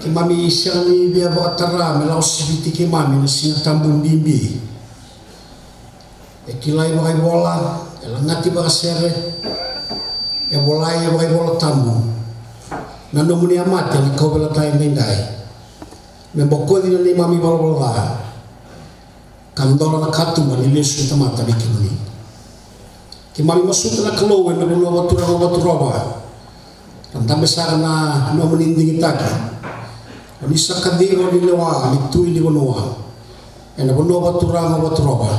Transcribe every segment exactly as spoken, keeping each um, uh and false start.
Keimami sega ni via vakatara me lako siviti keimami na Siga Tabu bibi. E kilai vakaivola, e lagati vakasere, e volai e vakaivola tabu na nomuni a mate na kauveilatai edaidai, me bokoci na neimami valavala ca ka dola na katuba ni lesu ni tamata vei kemuni. Keimami masuta na Kalou ena vanua vaturova, vaturova. Ra dabe saka na nomuni digitaki. O ni sa kaciva, o ni lewa ni tui ni vanua ena vanua vaturova, vaturova.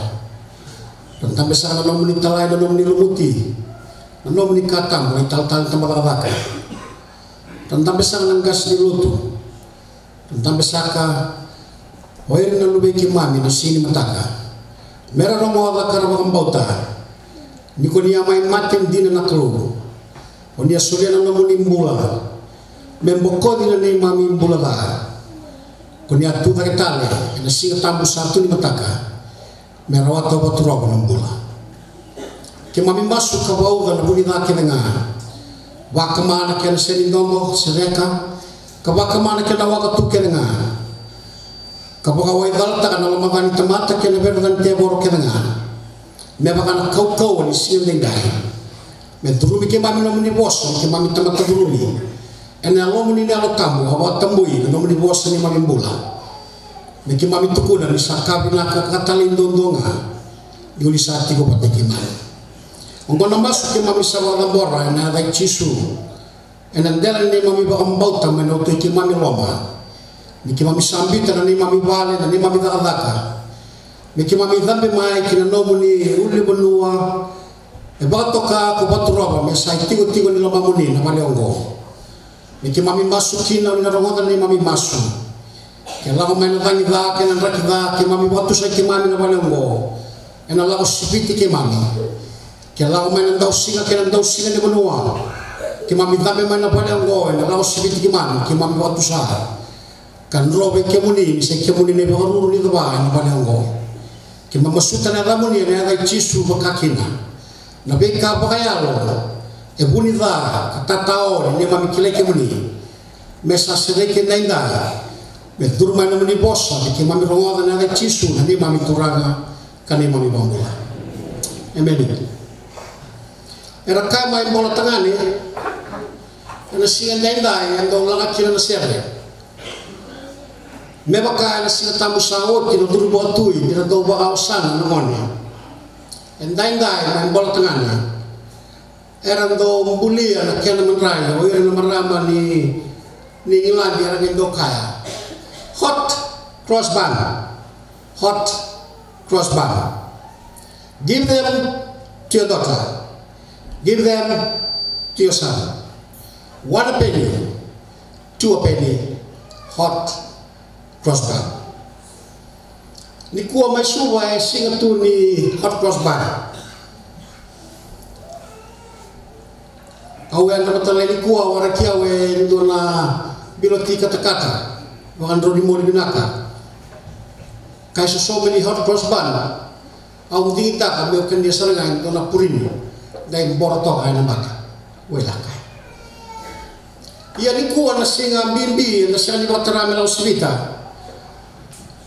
Ra dabe saka na nomuni talai, na nomuni lumuti, na nomuni ka tabu, na italatala ni tabacakacaka. Ra dabe saka na qase ni lotu. Ra dabe saka o ira na luvei keimami na siga ni mataka, me ra rogoca ka ra vakabauta ni ko ni a mai mate dina na Kalou. O ni a solia na nomuni bula me bokoci na neimami bula ca. Ko ni a tucake tale ena Siga Tabu sa tu ni mataka me rawata vaturova na bula. Keimami masu ka vauca na vunica kece ga, vakama na kena senidobo, sereka, ka vakama na kena waka tu kece ga, ka vakawaicalataka na lomaca ni tamata kei na veivakacegui ni tevoro kece ga, me vaka na kaukauwa ni siga edaidai. Me curumi keimami na nomuni vosa, keimami tamata curumi ena Yalomuni na Yalo Tabu, a vakatabui na nomuni vosa ni neimami bula. Me keimami tukuna ni sa ka vinaka ka talei duadua ga, ni o ni sa tiko vata kei keimami. Oqo na masu keimami sa vakacabora ena yaca i Jisu, ena dela ni neimami vakabauta mai na uto i keimami loma. Me keimami sa biuta na neimami vale, na neimami cakacaka. Me keimami cabe mai ki na nomuni ulunivanua e vakatoka ko Vaturova, me sa itikotiko ni lomamuni na vale oqo. Me keimami masu kina, o ni na rogoca na neimami masu. Ke lako mai na cagi ca kei na draki ca, keimami vakatusai keimami na vale oqo, ena lako siviti keimami. Ke lako mai na dausiga kei na dausiga ni vanua, keimami cabe mai na vale oqo, ena lako siviti keimami, keimami vakatusa ka dro vei kemuni, ni sai kemuni na ivakaruru ni cava ena vale oqo. Keimami masuta na yacamuni ena yaca i Jisu vakakina. Na veika vakayalo e vunica ka tatao ni neimami kilai kemuni, me sa sereki edaidai, me curu mai na nomuni vosa me keimami rogoca, ena yaca i Jisu na neimami Turaga ka neimami iVakabula. Emeni. Era kaya mai, bola tagane, ena siga edaidai e dau laga kina na sere. Me vaka ena Siga Tabu sa oti, na curu vakatui ni ra dau vakaosana na gone. Edaidai mai, bola tagane, era dau bulia na kena madrai o ira na marama ni, ni Igiladi, era qai dau kaya, "Hot cross bun, hot cross bun. Give them to your daughter. Give them to your son. One a penny, two a penny, hot cross bun." Nikua mai Suva e siga tu ni hot cross bun. Au yadra vata tale nikua, waraki au e dua na bilo ti katakata, vakadrau ni moli vinaka. Ka e sosomi ni hot cross bun. Au digitaka meu kania sara ga e dua na purini, qai boro toka ena bata. Oi laka. Ia nikua na siga bibi, na siga ni vakatara me lako sivita.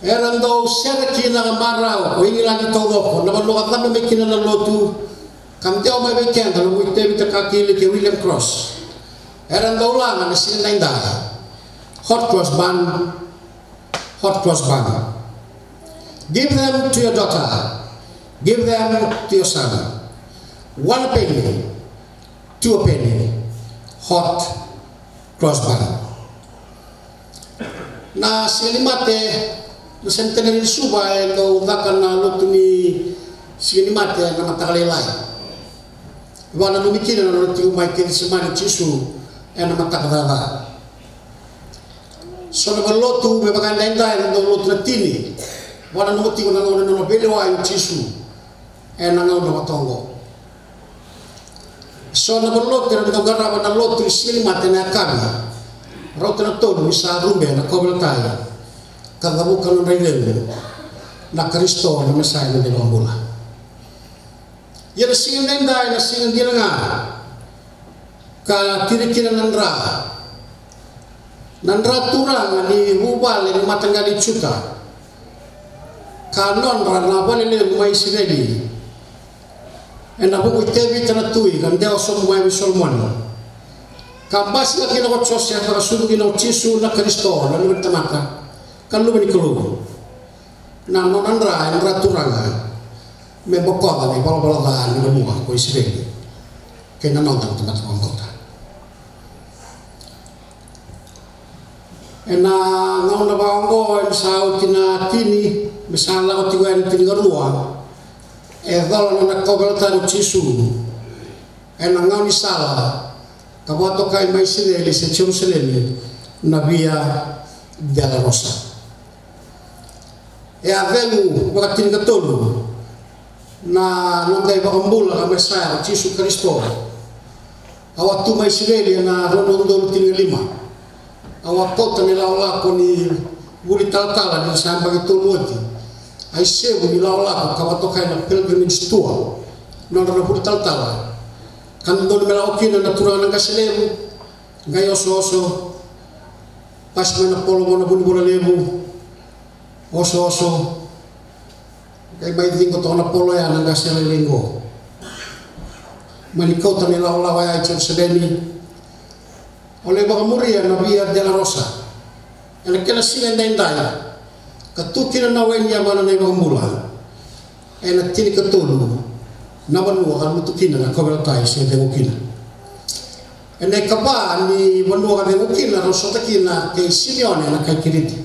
Era dau sere kina na marau o Igiladi taucoko, na vanua ka cabe mai kina na lotu, ka dewa mai vei keda na Vui Tevita Kakili kei William Cross. Era dau laga na siga edaidai, hot cross bun, hot cross bun. Give them to your daughter. Give them to your son. One a penny, two a penny, hot cross bun. Na siga ni mate, na centenary ni Suva, e dau caka na lotu ni siga ni mate ena mataka lailai. Vakananumi kina na nona tiko mai Kecisemani o Jisu ena mataka caca. So na valenilotu me vaka edaidai era dau lotu na tini, vakananuma tiko na gauna ni nona veilewai o Jisu ena gauna vata oqo. So na valenilotu era dau qarava na lotu ni siga ni mate ena yakavi, rauta na tolu ni sa rube na kauveilatai, ka cavuka na nodra icegu na Karisito na Mesaia, na noda iVakabula. Ia na siga edaidai na siga dina ga ka tiri kina na dra. Na dra turaga ni vuvale ni mataqali Juta, ka nodra na vale levu mai Isireli, ena vuku i Tevita na tui ka dewa sobu mai vei Solomoni. Ka basika kina ko Josefa ka sucu kina ko Jisu na Karisito, na Luve ni tamata ka Luve ni Kalou. Na nona dra e dra turaga me bokoca na ivalavala ca ni vanua ko Isireli kei na noda na tamata vakabauta. Ena gauna vaka oqo, ena sa oti na tini, me sa lako tiko yani na tinikarua, e cola na nona kauveilatai ko Jisu ena gaunisala ka vakatokai mai Isireli se Jerusalemi na Via Dolorosa. E a cegu vakatinikatolu na noda iVakabula ka Mesaia ko Jisu Karisito. Au a tu mai Isireli ena rua na udolu tinikalima. Au a kauta na ilakolako ni vuli talatala ni sa yabaki tolu oti. A isevu ni ilakolako ka vakatokai na pilgrimage tour, nodra na vuli talatala. Ka dodonu me lako kina na turaga na qase levu, qai osooso, pasi mai na polo vua na vunivola levu, osooso, qai mai ciqo toka na polo ya na qase lailai qo. Mani kauta na ilakolako ya i Jerusalemi. Au lai vakamuria na Via Dolorosa ena kena siga edaidai, ka tu kina na wai ni yavana na iVakabula ena tinikatolu na vanua ka lutu kina na kauveilatai se cegu kina. Ena ikava ni vanua ka cegu kina, rau sota kina kei Simione na kai Kiriti.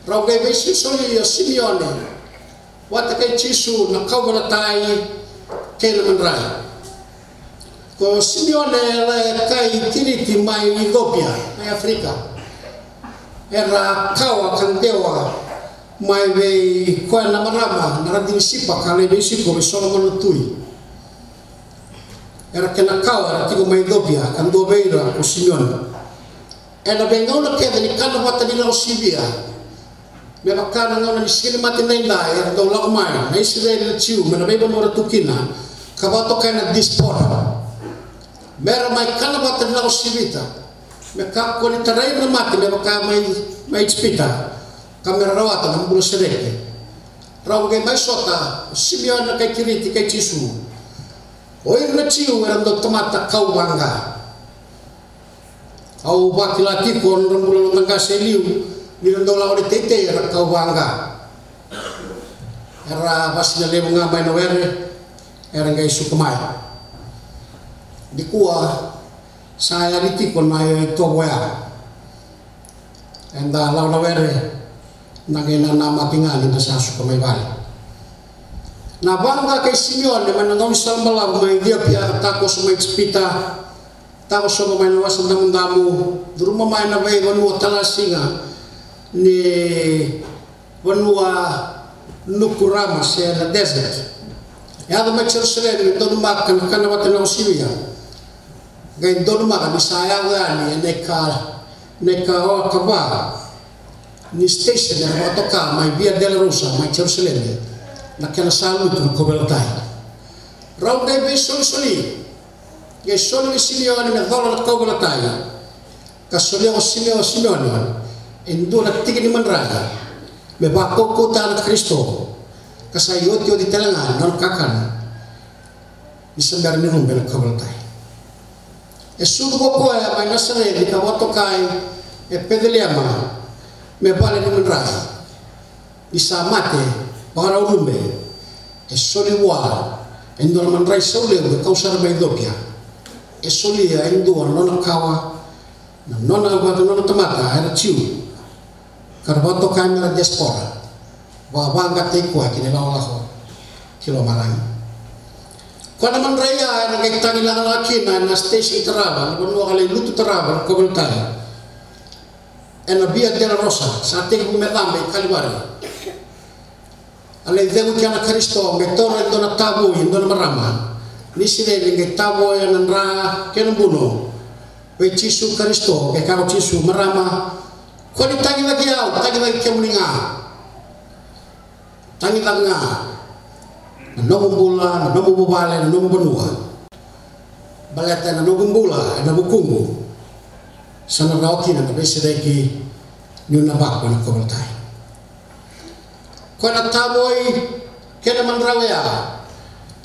Rau qai veisolisoli o Simione vata kei Jisu na kauveilatai kei na madrai. Ko Simione e kai Kiriti mai Icopia, mai Aferika. Era kawa ka dewa mai vei koya na marama na radini Sipa ka lai veisiko vei Solomoni na tui. Era kena kawa, era tiko mai Icopia, ka dua vei ira ko Simione. Ena veigauna kece ni kana vata ni lako sivia, me vaka na gauna ni Siga ni Mate edaidai, era dau lako mai na Isireli na Jiu mai na veivanua era tu kina, ka vakatokai na diaspora, me ra mai kana vata ni lako sivita, me kakua ni tarai ira na mate me vaka mai, mai Ijipita, ka me ra rawata na bula sereki. Rau qai mai sota o Simione na kai Kiriti kei Jisu. O ira na Jiu era dau tamata kau vaqa. Au vakila tiko na nodra bula na noda qase e liu, ni ra dau lako ni teitei era kau vaqa. Era vasinalevu ga mai na were, era qai suka mai. Nikua sa yali tiko na itovo ya. Eda lako na were, da qai nanamaki ga ni da sa suka mai vale. Na vaqa kei Simione mai na gaunisala balavu mai Iciopia, takoso mai Ijipita, takoso mai na Wasa Damudamu, curuma mai na veivanua talasiga ni vanua nukurama se na desert. Yaco mai Jerusalemi, donumaka na kana vata na lako sivia. Qai donumaka ni sa yaco yani ena ika, na ika o kava ni station era vakatoka mai Via Dolorosa mai Jerusalemi, na kena sa lutu na kauveilatai. Rau qai veisolisoli, qai soli vei Simione me cola na kauveilatai. Ka solia ko Simione, Simione e dua na tiki ni madrai me vakaukauwataka na Karisito, ka sa iotioti tale ga na nona kakana ni sa bera ni rube na kauveilatai. E sucu ko koya mai Nasareci ka vakatokai e Peceliema me vale ni madrai. Ni sa mate, vakarau rube, e soli vua e dua na madrai saulevu e kau sara mai Iciopia. E solia e dua na nona kawa, na nona vata, na nona tamata era Jiu, ka ra vakatokai me ra diaspora. Vakavaqataki koya ki na ilakolako ki lomalagi. Koya na madrai ya era qai tagilagalaga kina ena station tarava, na vanua ka lai lutu tarava na kauveilatai. Ena Via Dolorosa, sa tekivu me cabe i Kalivari. A lai cegu kina na Karisito, qai taura e dua na tavoi, e dua na marama ni Isireli, qai tavoya na dra kei na buno vei Jisu Karisito, qai kaya ko Jisu, marama, kua ni tagicaki au, tagicaki kemuni ga. Tagicaka ga na nomu bula, na nomu vuvale, na nomu vanua. Baleta na noqu bula ena vukuqu. Sa na rawa kina na veisereki niu na vako ena kauveilatai. Koya na tavoi kei na madrau ya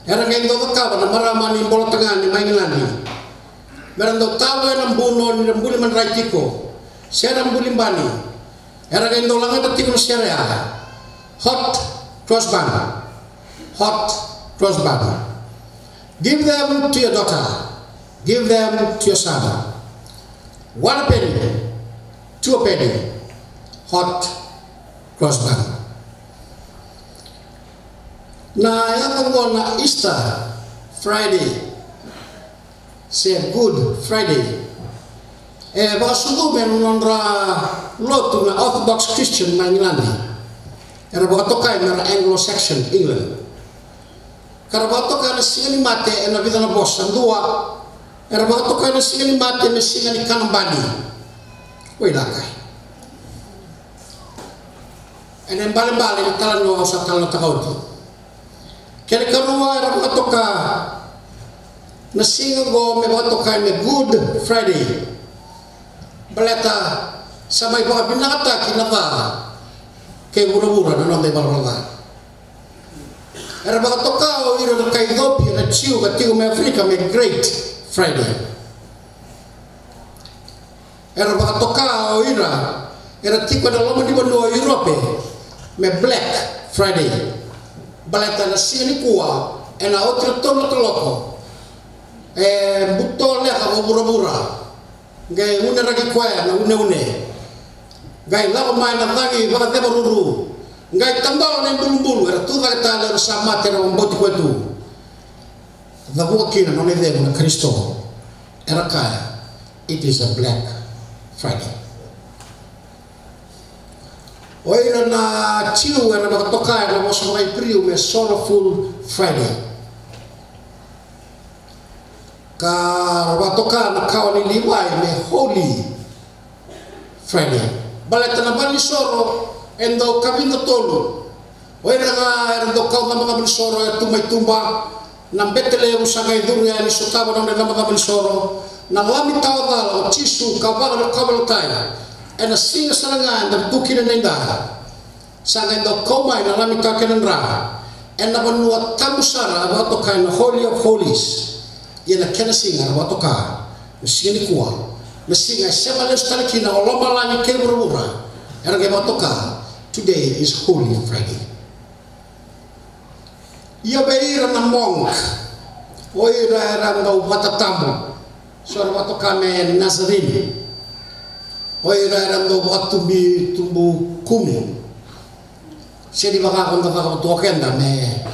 era qai dau cakava na marama ni bolota ga ni mai Igiladi. Me ra dau tavoya na buno ni ra buli madrai tiko se ra buli bani. Era qai dau lagata tiko na sere ya. Hot cross bun. Hot cross bun. Give them to your daughter. Give them to your son. One a penny, two a penny. Hot cross bun. Na yaco qo na Easter Friday se Good Friday. E vakasucumi ena nodra lotu na Orthodox Christian mai Igiladi. Era vakatokai me ra Anglo-Saxon England. Ka ra vakatoka na Siga ni Mate ena vica na vosa. Dua, era vakatoka na Siga ni Mate me siga ni kana bani. Oi laka. Ena ibalebale ni talanoa au sa talanoataka oti. Kena ikarua, era vakatoka na siga oqo me vakatokai me Good Friday. Baleta sa mai vakavinakataki na ca kei vuravura na noda ivalavala ca. Era vakatoka o ira na kai Iciopia, na Jiu ka tiko mai Afrika me Great Friday. Era vakatoka o ira era tiko ena loma ni vanua o Europe me Black Friday. Baleta na siga nikua ena oti na tolu na kaloko e buto leka o vuravura. Qai uneraki koya na uneune. Qai lako mai na cagi vakacevaruru. Qai tadola na ibulubulu, era tucake tale, era sa mate, era vakabauti koya tu. Cavuka kina na nona icegu na Karisito. Era kaya, it is a Black Friday. O ira na Jiu era vakatoka ena vosa vakaIperiu me Sorrowful Friday. Ka ra vakatoka na kawa ni Livai me Holy Friday. Baleta na valenisoro e dau kavica tolu. O ira ga era dau kau cabacaba ni soro e tuba i tuba. Na bete levu sa qai curu yani, sotava na nodra cabacaba ni soro. Na lami tawa cala o Jisu ka vaka na kauveilatai. Ena siga sara ga eda tu kina edaidai. Sa qai dau kau mai na lami tawa kei na dra ena vanua tabu sara, a vakatokai na Holy of Holies. Ia na kena siga era vakatoka na siga nikua, na siga e sema lesu tale kina o lomalagi kei vuravura. Era qai vakatoka, today is Holy Friday. Ia vei ira na monk, o ira era dau vakatatabu, so era vakatoka me Nazarene. O ira era dau vakatubu, tubu kumi. Se ni vaka ko da vakavatu o keda me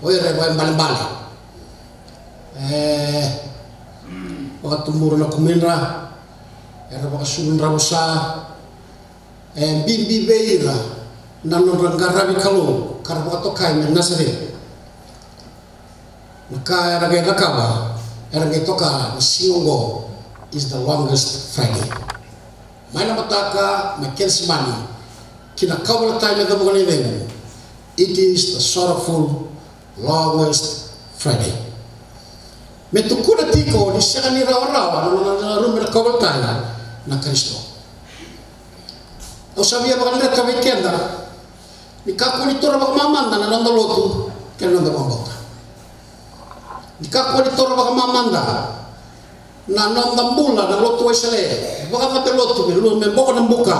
o ira e vakaibalebale. E vakatubura na kumidra, era vakasulu dravusa. E bibi vei ira na nodra qaravi Kalou ka ra vakatokai me Nazarene. Na ka era qai cakava, era qai toka na siga oqo is the longest Friday. Mai na mataka mai Kecisemani ki na kauveilatai me cavuka na icegu, it is the sorrowful longest Friday. Me tukuna tiko ni sega ni rawarawa na nona rume na kauveilatai na Karisito. Au sa via vakadreta vei keda ni kakua ni taura vakamamada na noda lotu kei na noda vakabauta. Ni kakua ni taura vakamamada na noda bula na lotu Wesele, vakacabe lotu me lua me boko na buka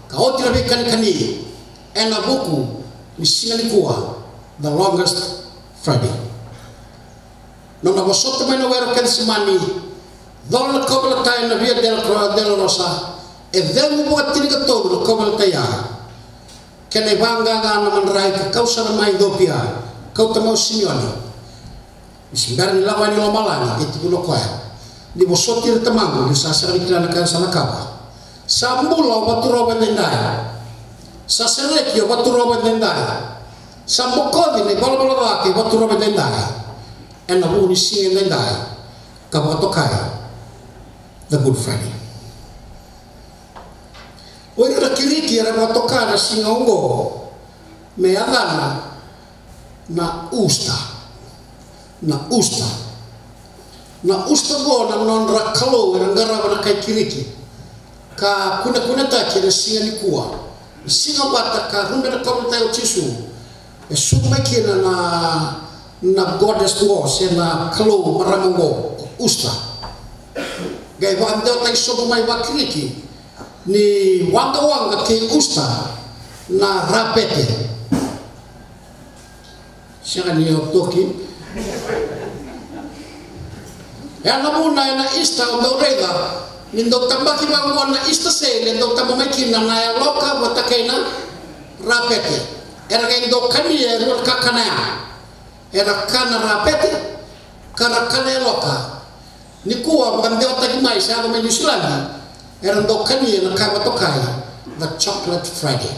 ka oti na veikanikani ena vuku ni siga nikua, the longest Friday. Nona vosota mai na were o Kecisemani, cola na kauveilatai na Via del Cro-, Dolorosa, e cegu vakatinikatolu na kauveilatai ya. Kena ivaqa ga na madrai ka kau sara mai Iciopia, kauta mai o Simioni. Ni se bera ni lako yani i lomalagi, e tukuna o koya, ni vosoti ira tamaqu, niu sa sega ni kila na ka era sa cakava. Sa bula o Vaturova edaidai. Sa sereki o Vaturova edaidai. Sa bokoci na ivalavala ca kei Vaturova edaidai. Ena vuku ni siga edaidai ka vakatokai the Good Friday. O ira na Kiriki era vakatoka na siga oqo me yacana na Usta. Na Usta. Na Usta oqo na nodra kalou era qarava na kai Kiriki. ka kunekunetaki ena siga nikua. Siga vata ka rube na kauveilatai o Jisu, e sucu mai kina na, na goddess qo, se na kalou marama qo, o Usta. Qai vakadewataki sobu mai vaKiriki ni waqawaqa kei Usta na Rapete. Sega ni o toki. E na vuna ena Easter o dau raica ni dau tabaki vaqo na Easter sale, e dau taba mai kina na yaloka vata kei na Rapete. Era qai dau kania e rua na kakana ya. Era kana Rapete ka ra kana yaloka. Nikua vakadewataki mai, sa yaco mai Niusiladi, era dau kania na ka e vakatokai na Chocolate Friday.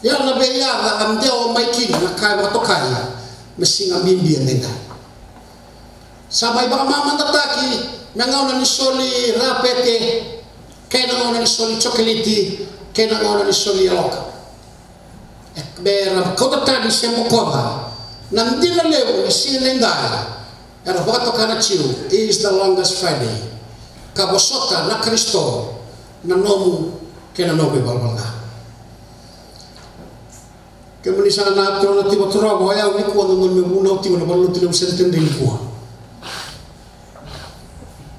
Ia na veiyaca a dewa mai kina na ka e vakatokai na siga bibi edaidai. Sa mai vakamamadataki na gauna ni soli Rapete, kei na gauna ni soli cokeleti, kei na gauna ni soli yaloka. E, me ra kauta tani se bokoca na dina levu ni siga edaidai. Era vakatoka na Jiu, is the longest Friday. Ka vosota na Karisito na nomu kei na noqu ivalavala ca. Kemuni sa na toro na tiko toro, o yau nikua dodonu meu vunau tiko na valenilotu levu Santa Tedei nikua.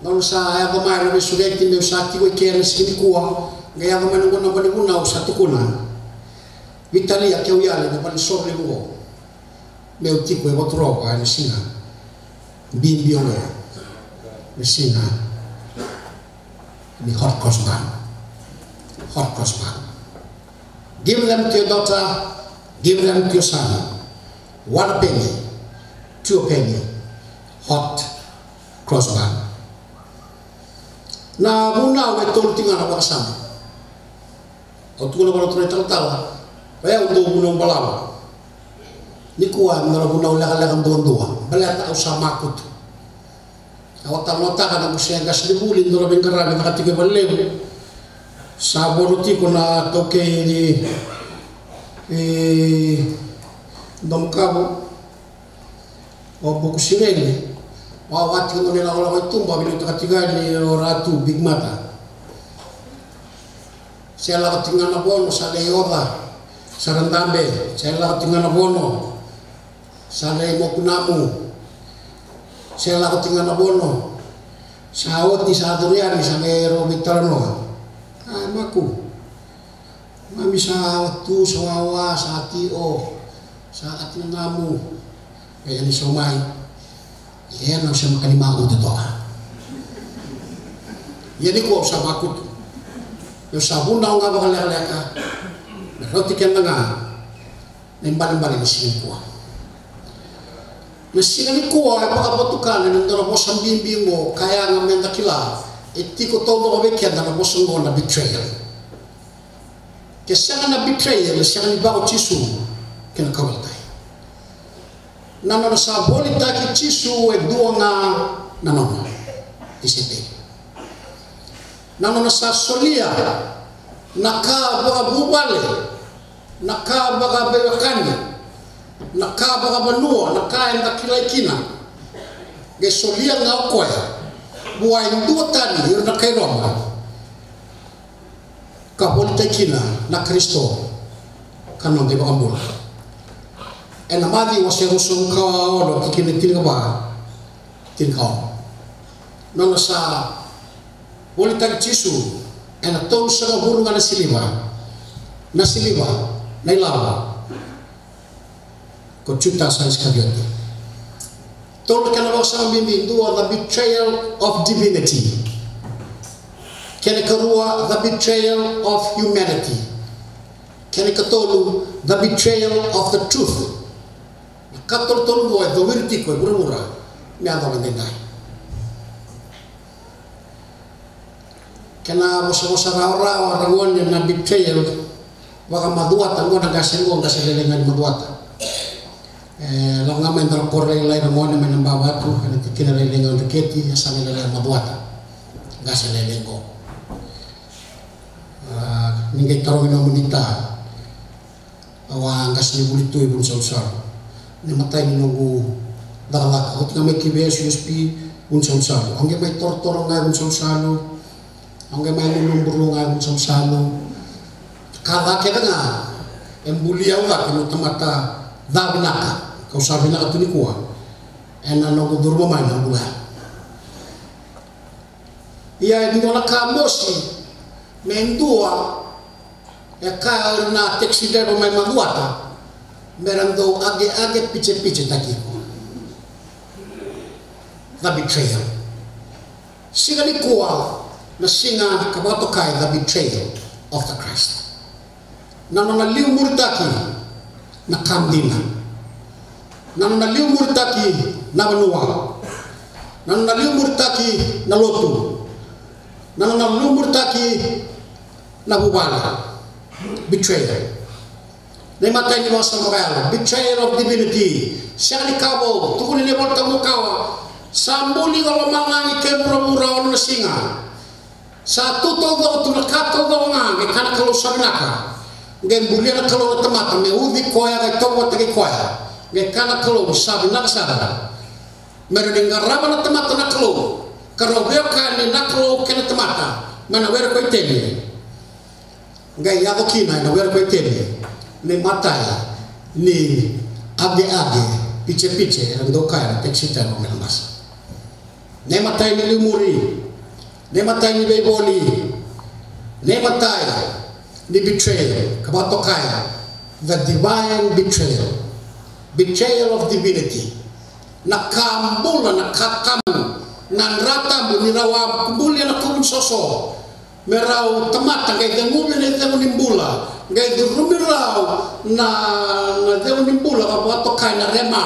Gauna sa yaco mai na veisureti meu sa tiko i ke ena siga nikua, qai yaco mai na gauna ni vunau sa tukuna. Vitalia keu yali na valenisoro levu qo. Meu tiko e Vaturova ena siga bibi oqo. Na siga ni hot cross bun. Hot cross bun. Give them to your daughter, give them to your son. One a penny, two a penny, hot cross bun. Na vunau e tolu tiko ga na vakasama. Au tukuna vua na turaga italatala, o yau dau vunau balavu. Nikua e dua na vunau lekaleka duadua, baleta au sa makutu. Au a talanoataka na bose qasenivuli, dua na veiqaravi caka tiko e valelevu. Sa vono tiko na taukei ni, e, Domokavu. O Buku Sireli, wawa tiko na nona ilakolako i tuba, vinautaka tiko yani o Ratu Big Mata. Se lako tiko ga na vono, sa lai oca, sa ra dabe, se lako tiko ga na vono, sa lai moku namu, se lako tiko ga na vono, sa oti, sa curu yani, sa qai rau veitalanoa. A, maku. Mami sa tu, sa wawa, sa tio, sa kati na namu. E yani sau mai. Ia na au se maka ni makutu toka. Ia nikua au sa makutu. Au sa vunau ga vakalekaleka. Me rauti keda ga na ibalebale ni siga nikua. Na siga nikua e vakavotukana ena dua na vosa bibi oqo ka yaga meda kila. E tiko taucoko vei keda na vosa oqo na betrayal. Ke sega na betrayal, e sega ni vaka o Jisu kei na kauveilatai. Na nona sa volitaki Jisu e dua ga na nona, tisaipeli. Na nona sa solia na ka vakavuvale, na ka vakaveiwekani, na ka vakavanua, na ka eda kilai kina. Qai solia ga o koya vua e dua tani ira na kai Roma. Ka volitaki kina na Karisito ka noda iVakabula. Ena Maciu wase ruasagavulu ka ono, tikina tinikava, tinikaono. Nona sa volitaki Jisu ena tolusagavulu ga na siliva, na siliva, na ilavo. Ko Jutasa Isikarioti. Tolu na kena vakasama bibi, dua, the betrayal of divinity. Kena karua, the betrayal of humanity. Kena katolu, the betrayal of the truth. Na ka tolutolu qo e cowiri tiko e vuravura me yacova edaidai. Kena vosavosa rawarawa ragone na betrayal. Vakamacuata qo na qase qo, qase lailai ga ni macuata. E lako ga mai dua na koro lailai ragone mai na Bavatu, ena tikina lailai ga o Dreketi, e sa lailai ga macuata. Qase lailai qo. A, ni qai tarogi nomuni ta. Au a qasenivuli tu e Vunisaulusau. Ni matai ni noqu cakacaka, oti ga mai ki vei S U S P, Vunisausalu. Au qai mai torotoro ga e vunisausalu. Au qai mai luluburu ga e vunisausalu. Ka ca kece ga e buli au cake meu tamata ca vinaka, kau sa vinaka tu nikua ena noqu curuma mai na bula. Ia e dua na ka mosi me dua e kaya o ira na taxi driver mai Macuata, me ra dau ageage picepice taki iko. The betrayal. Siga nikua na siga ka vakatokai the betrayal of the Christ. Na nona liumuritaki na ka dina. Na nona liumuritaki na vanua. Na nona liumuritaki na lotu. Na nona liumuritaki na vuvale. Betrayal. Na imatai ni vakasama vakayalo, betrayal of divinity. Sega ni ka vou, tukuni na iVolatabu makawa, sa buli ko lomalagi kei vuravura ono na siga. Sa tu taucoko tu na ka taucoko ga, qai kaya na Kalou sa vinaka. Qai bulia na Kalou na tamata me uci koya, qai tovo vata kei koya. Qai kaya na Kalou sa vinaka sara. Me ra ni qarava na tamata na Kalou, ka rau veiwekani na Kalou kei na tamata mai na were ko Iteni. Qai yaco kina ena were ko Iteni na imatai ni ageage picepice era dau kaya na taxi driver mai Labasa. Na imatai ni liumuri, na imatai ni veivoli, na imatai ni betrayal, ka vakatokai the divine betrayal, betrayal of divinity. Na ka bula, na ka tabu, na dra tabu ni rau a bulia na kuvu ni soso. Me rau tamata qai ceguvi na icegu ni bula, qai curumi rau na, na icegu ni bula ka vakatokai na rema,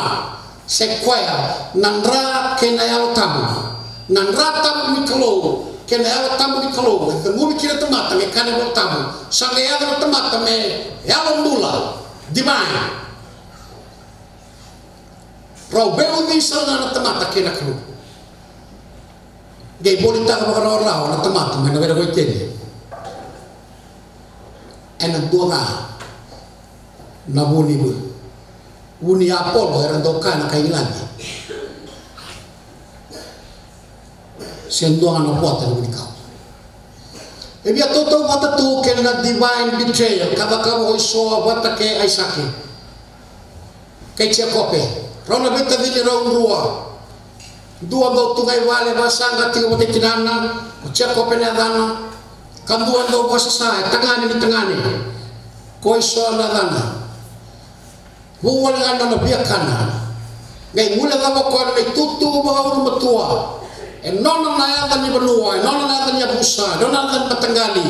se koya na dra kei na yalo tabu. Na dra tabu ni Kalou kei na yalo tabu ni Kalou e ceguvi kina tamata, qai kaya na iVolatabu, sa qai yaco na tamata me yalo bula, divine. Rau veiuci sara ga na tamata kei na Kalou. Qai volitaka vakarawarawa na tamata mai na were ko Iteni ena dua ga na vu ni, vu ni apolo era dau kaya na kai Igiladi, se dua ga na vuata na vunikau. E via tautauvata tu kei na divine betrayal ka cakava o Isoa vata kei Aisake. Kei Jekope, rau na veitacini rau rua. Dua dau tu ga i vale, vakasaqa tiko vata kei tinana, ko Jekope na yacana. Ka dua dau vakasasa, e tagane ni tagane, ko Isoa na yacana. Vu wale ga na nona viakana. Qai guilecava o koya na itutu vakaulumatua. E nona na yaca ni vanua, e nona na yaca ni yavusa, e nona na yaca ni mataqali,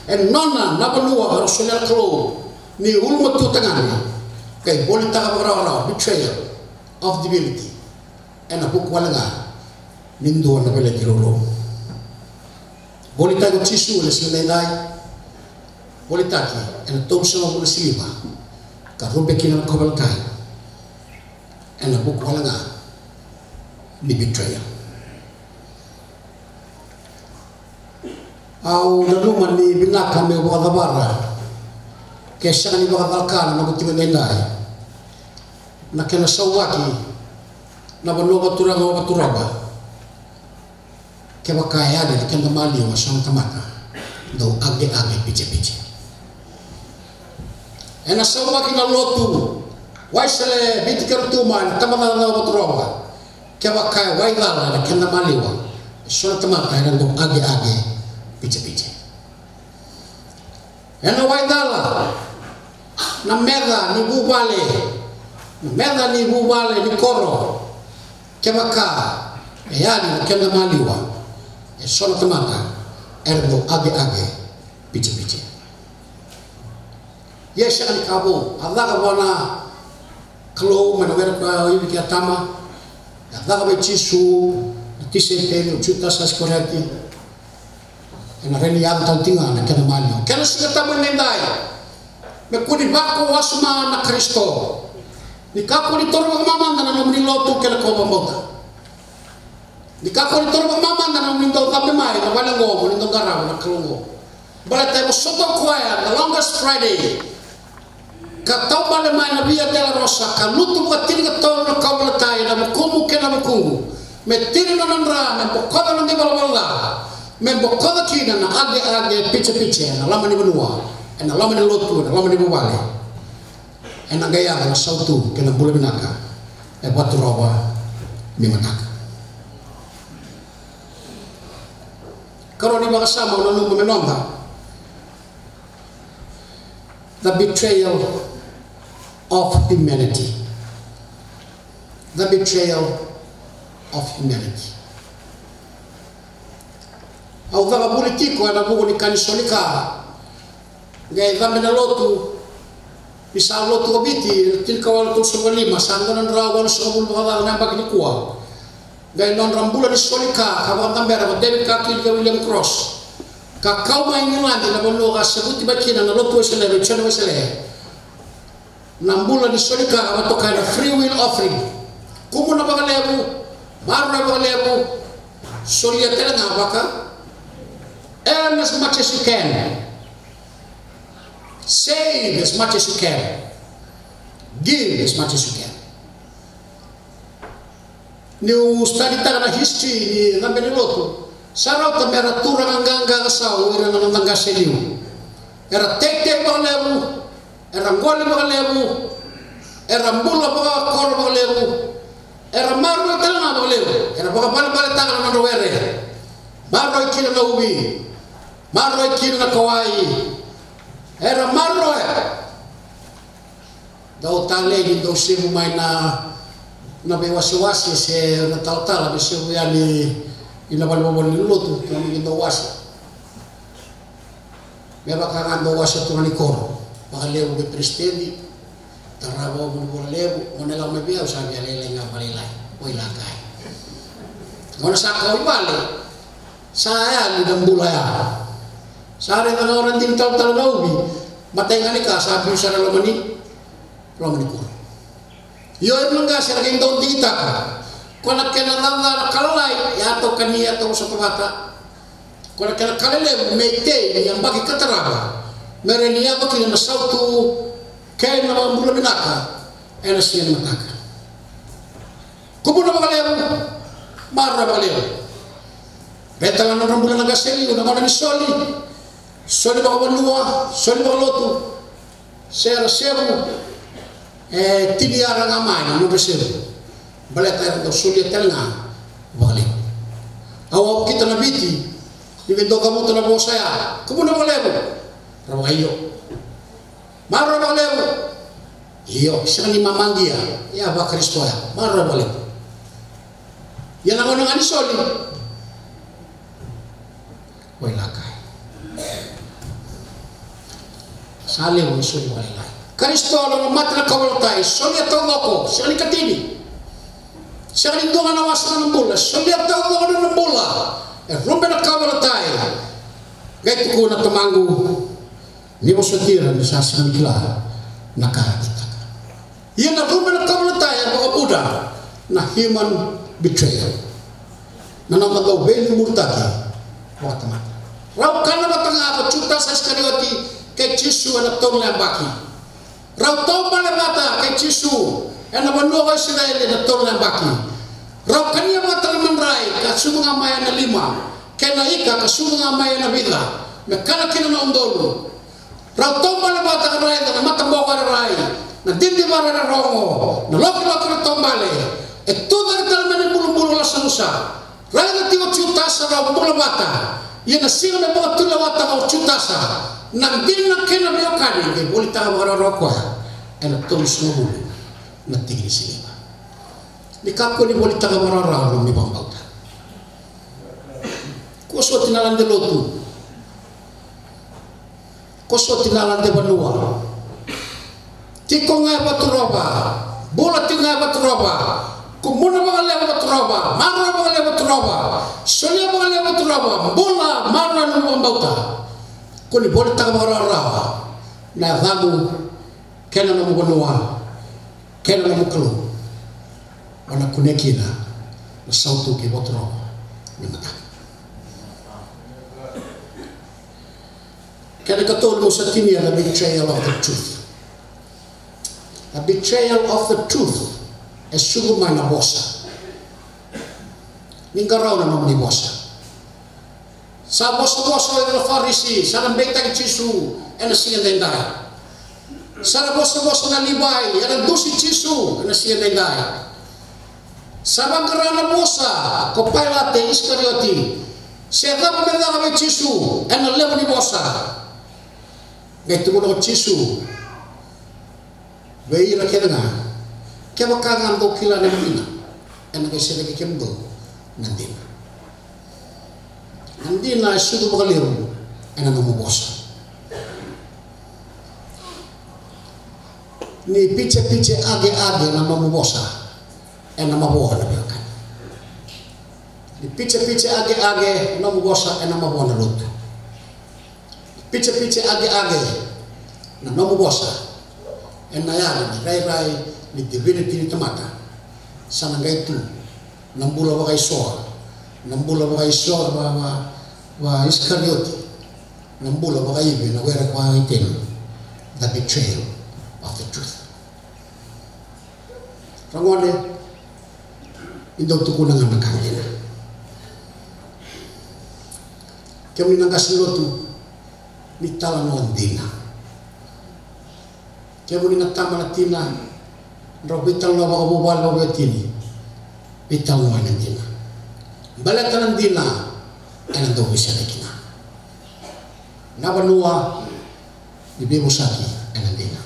e nona na vanua, rau solia na Kalou. Ni ulumatua tagane, qai volitaka vakarawarawa, betrayal of divinity, ena vuku wale ga ni dua na veleti rourou. Volitaki o Jisu ena siga edaidai, volitaki ena tolusagavulu na siliva, ka rube kina na kauveilatai, ena vuku wale ga ni betrayal. Au nanuma ni vinaka meu vakacavara, ke sega ni vakacalaka na noqu tiko edaidai, na kena sauvaki na vanua vakaturaga o Vaturova. Kevaka e yali na keda maliwa eso na tamata dau ageage picepice. Ena sauvaki na lotu Waisale Viti Kerutuma ena tabacakacaka o Vaturova. Kevaka e waicala na keda maliwa eso na tamata era dau ageage picepice. Ena waicala na meca ni vuvale, na meca ni vuvale ni koro. Kevaka e yali na keda maliwa eso na tamata era dau ageage picepice. Ia e sega ni ka vou, a caka vua na Kalou mai na were ko Ivi kei Atama. A caka vei Jisu na tisaipeli o Jutasa Isikarioti. Ena rawa ni yaco tale tiko ga na kena maliwa. Kena Siga Tabu edaidai, me kua ni vakau wasoma na Karisito. Ni kakua ni taura vakamamada na nomuni lotu kei na kau vakabauta. Ni kakua ni taura vakamamada na nomuni dau cabe mai na vale oqo mo ni dau qarava na Kalou oqo. Baleta e vosota o koya na longest Friday, ka taubale mai na Via Dolorosa, ka lutu vakatinikatolu na kauveilatai ena vukumu kei na vukuqu. Me tini nona dra, me bokoca nona ivalavala ca, me bokoca kina na ageage pijapijae ena loma ni vanua, ena loma ni lotu, ena loma ni vuvale. Ena qai yaco na sautu kei na bula vinaka e Vaturova ni mataka. Karua ni vakasama au nanuma me noda, the betrayal of humanity. The betrayal of humanity. Au caka vuli tiko ena vuku ni ka ni soli ka. Qai cabe na lotu. Ni sa lotu o Viti ena tinikawalu tolusagavulu ka lima, sa dua na drau walusagavulu vakacaca na yabaki nikua. Qai nodra bula ni soli ka ka vakacabera ko David Kakili kei William Cross. Ka kau mai Igiladi na vanua ka sevuti mai kina na lotu Wesele, na Joni Wesele. Na bula ni soli ka ka vakatokai na free will offering. Kumuna vakalevu, maroroya vakalevu, solia tale ga vaka. Earn as much as you can. Save as much as you can. Give as much as you can. Niu studytaka na history ni cabe ni lotu, sa rauta mera turaga qaqa ka sau o ira na noda qase e liu. Era teitei vakalevu, era qoli vakalevu, era bula vakakoro vakalevu, era maroroi tale ga vakalevu, era vakavalevaletaka na nodra were. Maroroi kina na uvi, maroroi kina na kawai, era maroroya. Dau talei ni dau sevu mai na, na veiwasewase se na talatala me sevu yani i na valevovole ni lotu, ka ni dau wase. Me vaka ga dau wase tu na ni koro, vakalevu vei peresitedi, tarava ovu ni vola levu, gone lako mai vei au sa via lailai ga vakalailai, oi lakai. Gone sa kau i vale, sa yali na bula ya. Sa raica ga o ra dina talatala na uvi, matai ga ni ka sa biu sara loma ni loma ni koro. Io, ira na qase era qai dau digitaka. Ko na kena cacana ka lalai, e a tau kania, e a tau sota vata. Ko na kena ka lelevu me itei ni yabaki ka tarava, me rawa ni yaco kina na sautu kei na vakabula vinaka ena siga ni mataka. Kumuna vakalevu, maroroya vakalevu. Vei tale na nodra bula na qase e liu na gauna ni soli, soli vakavanua, soli vakalotu. Se ra sevu, e, tini yara ga mai na nodra sevu. Baleta era dau solia tale ga vakalevu. Au, au kila na Viti, ni qai dau cavuta na vosa ya. Kumuna vakalevu. Ra vakaio. Maroroya vakalevu. Io, sega ni mamaqia. Ia vakarisito ya. Maroroya vakalevu. Ia na gauna ga ni soli. Oi lakai. Sa levu na soli vakalailai. Karisito, nona mate na kauveilatai, solia taucoko, sega ni katini. Sega ni dua ga na wasa na bula, solia taucoko na nona bula. E rube na kauveilatai. Qai tukuna, Tamaqu, ni vosoti ira ni sa sega ni kila na ka ra kitaka. Ia na rube na kauveilatai e vakavuqa na human betrayal. Na noda dau veiliumuritaki vakatamata. Rau kana vata ga ko Jutasa Isikarioti kei Jisu ena tolu na yabaki. Rau taubale vata kei Jisu ena vanua ko Isireli ena tolu na yabaki. Rau kania vata na madrai ka sucu ga mai ena lima, kei na ika ka sucu ga mai ena vica, me kana kina na udolu. Rau taubale vata ka raica na mataboko era rai, na didivara era rogo, na lokiloki era taubale. E tu cake tale mai na ibulubulu o Lasarusa. Raica tiko o Jutasa, rau bula vata. Ia na siga me vakatulewataka o Jutasa na dina kei na veiwekani, qai volitaka vakarawarawa o koya ena tolusagavulu na tiki ni siliva. Ni kakua ni volitaka vakarawarawa na nomu ivakabauta. Kua soti na lade lotu. Kua soti na lade vanua. Tiko ga e Vaturova. Bula tiko ga e Vaturova. Kumuna vakalevu e Vaturova. Maroroya vakalevu e Vaturova. Solia vakalevu e Vaturova. Bula, maroroya na nomu vakabauta. Kua ni volitaka vakarawarawa na yacamu, kei na nomu vanua, kei na nomu Kalou. O na kunea kina na sautu kei Vaturova ni mataka. Kena ikatolu, mo sa tinia na betrayal of the truth. A betrayal of the truth. E sucu mai na vosa. ni qarauna na nomuni vosa. Sa vosavosa o ira na Farisi, sa na beitaki Jisu ena siga daidai. Sa na vosavosa na Livai, era dusi Jisu ena siga daidai. Sa vaqara na vosa ko Pailate Isikarioti, se cava me caka vei Jisu ena levu ni vosa. Qai tukuna ko Jisu vei ira kece ga, kevaka ga dou kila na dina, ena qai sereki kemudou na dina. Na dina e sucu vakalevu ena nomu vosa. Ni picepice ageage na nomu vosa, ena mavoa na veiwekani. Ni picepice ageage na nomu vosa, ena mavoa na lotu. Picepice ageage na nomu vosa, ena yaga ni rairai ni divinity ni tamata. Sa na qai tu na bula vakaisoa, na bula vakaisoa va, va, va Isikarioti, na bula vakaivi na were ko Aitemi, the betrayal of the truth. Ragone, ni dau tukuna ga na ka dina. Kemuni na qase lotu, ni talanoa dina. Kemuni na tama na tina, drau veitalanoa vakavuvale vakaveiwatini, veitalanoa ena dina. Baleta na dina ena dau veisereki kina na vanua ni veivosaki ena dina.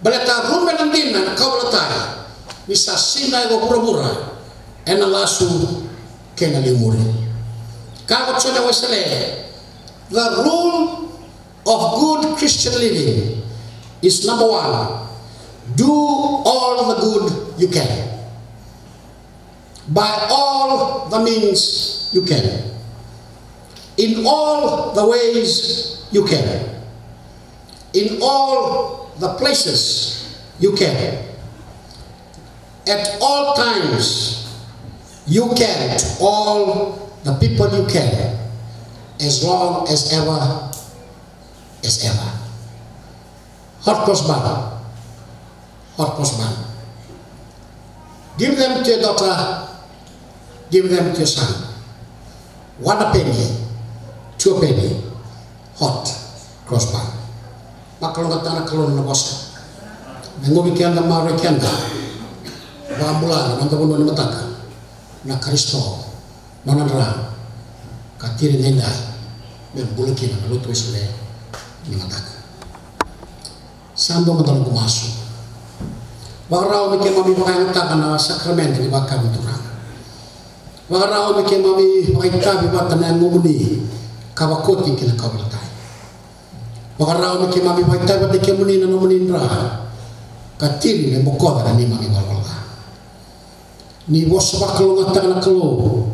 Baleta rube na dina ena kauveilatai, ni sa sinai ko vuravura ena lasu kei na liumuri. Kaya ko Jone Wesele, the rule of good Christian living is number one, do all the good you can. By all the means you can. In all the ways you can. In all the places you can. At all times you can to all the people you can. As long as ever, as ever. Hot cross bun. Hot cross bun. Give them to your daughter. Give them to your son. One a penny, two a penny. Hot cross bun. Vakalougatataka na Kalou na vosa. Me guvi keda, maroroi keda. Vakabula na noda vanua ni mataka na Karisito. Nona dra ka tiri daidai me bula kina na lotu Wesele ni mataka. Sa dua mada noqu masu. Vakarau me keimami vakayagataka na sakaramede ni vakayakavi ni Turaga. Vakarau me keimami vakaitavi vata na yagomuni ka vakoti ki na kauveilatai. Vakarau me keimami vakaitavi vata kei kemuni na nomuni dra ka tiri me bokoca na neimami valavala ca. Ni vosa vakalougatataka na Kalou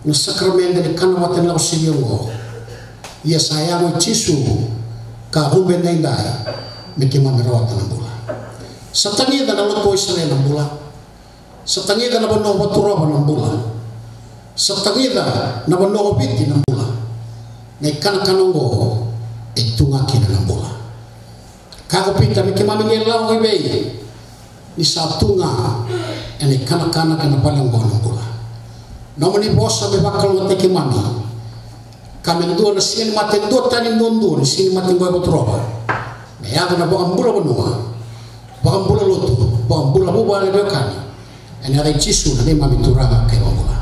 na sakaramede ni kana vata ni lako sivia oqo. Ia sa yago i Jisu ka rube daidai me keimami rawata na bula. Sa tagica na lotu o Isireli na bula. Sa tagica na vanua o Vaturova na bula. Sa tagica na vanua o Viti na bula. Na ikanakana oqo e tu ga kina na bula. Kaya ko Pita, me keimami qai lako i vei? Ni sa tu ga ena ikanakana kei na vale oqo na bula. Nomuni vosa me vakalougatataki keimami. Ka me dua na siga ni mate duatani duadua ni siga ni mate oqo e Vaturova. Me yaco na vakabula vanua, vakabula lotu, vakabula vuvale, veiwekani. Ena yaca i Jisu na neimami Turaga ka iVakabula.